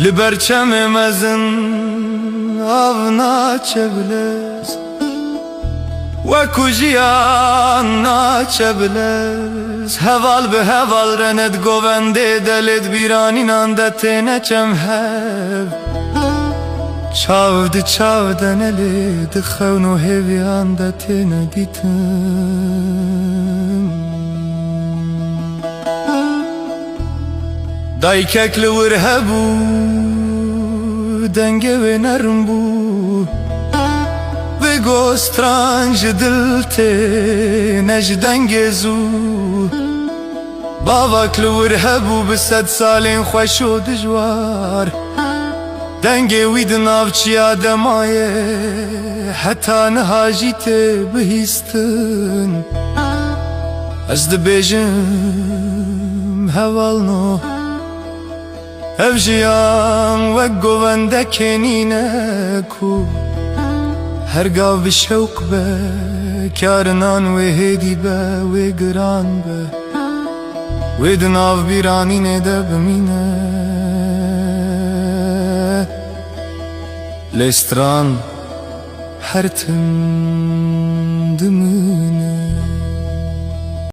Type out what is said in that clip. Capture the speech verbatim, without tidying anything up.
Li ber çemê mezin av naçe bi lez, wekû jiyan naçe bi lez. Heval bi heval re ne di govendê de, lê di bîranînan de têne çem hev. Çav di çav de ne, lê di xewn û hêviyan de têne dîtin. Daykek li wir hebû, dengê wê nerm bû. Vê go stran ji dil tê, ne ji dengê zû. Bavak li wir hebû bi sed salên xweş û dijwar. Dengê wî di nav çiya de maye, heta niha jî tê bihîstin. Ez dibêjim hevalno, ev jiyan wek govendekê nîne ku her gav bi şewq be, karinan wê hêdî be, wê giran be. Wê di nav bîranînê de bimîne. Lê stran her tim dimîne.